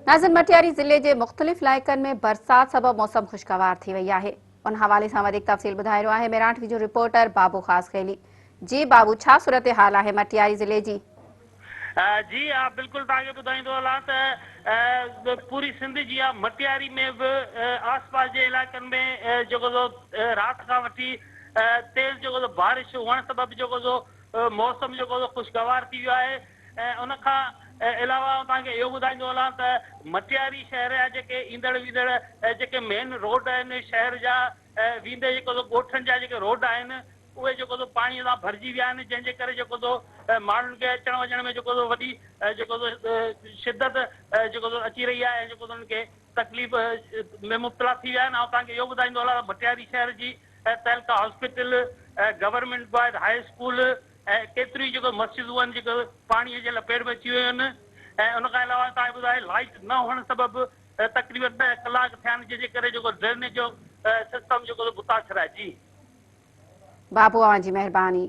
ناظرين مٽياري ضلعي جي مختلف علائقن ۾ برسات سبب موسم خوشگوار ٿي وئي آهي ان حوالي سان وڌيڪ تفصيل ٻڌائي رهيو آهي ميران ٽي وي جو رپورٽر بابو خاصخيلي جي بابو ڇا صورتحال آهي مٽياري ضلعي جي. جي ها بلڪل توهان کي ٻڌائيندو هلان ته پوري سنڌ جيان مٽياري ۾ به آس پاس جي علائقن ۾ جيڪو سو رات کان وٺي تيز جيڪو سو بارش هئڻ سبب جيڪو سو موسم جيڪو سو خوشگوار ٿي ويو آهي ۽ ان کان علاوه آئون توهان کي اهو ٻڌائيندو هلان ته مٽياري شهر جا جيڪي ايندڙ ويندڙ جيڪي مين روڊ آهن شهر جا ويندي جيڪو سو ڳوٺن جا جيڪي روڊ آهن اهي جيڪو سو پاڻي سان ڀرجي ويا آهن جنهن جي ڪري جيڪو سو ماڻهن کي اچڻ وڃڻ ۾ جيڪو سو وڏي جيڪو سو شدت جيڪو سو اچي رهي آهي ۽ جيڪو سو انهن کي تڪليف ۾ مبتلا ٿي ويا آهن آئون توهان کي اهو ٻڌائيندو هلان ته مٽياري شهر جي تعلقه hospital government boys high school ۽ ڪيتريون ئي جيڪو مسجدون آهن جيڪو پاڻي جي لپيٽ ۾ اچي ويون آهن ۽ ان کان علاوه توهان کي ٻڌايو لائيٽ نه هئڻ سبب تقريبن ڏهه ڪلاڪ ٿيا آهن جنهن جي ڪري جيڪو ڊرينيج جو سسٽم جيڪو متاثر آهي جي. بابو اوهان جي مهرباني.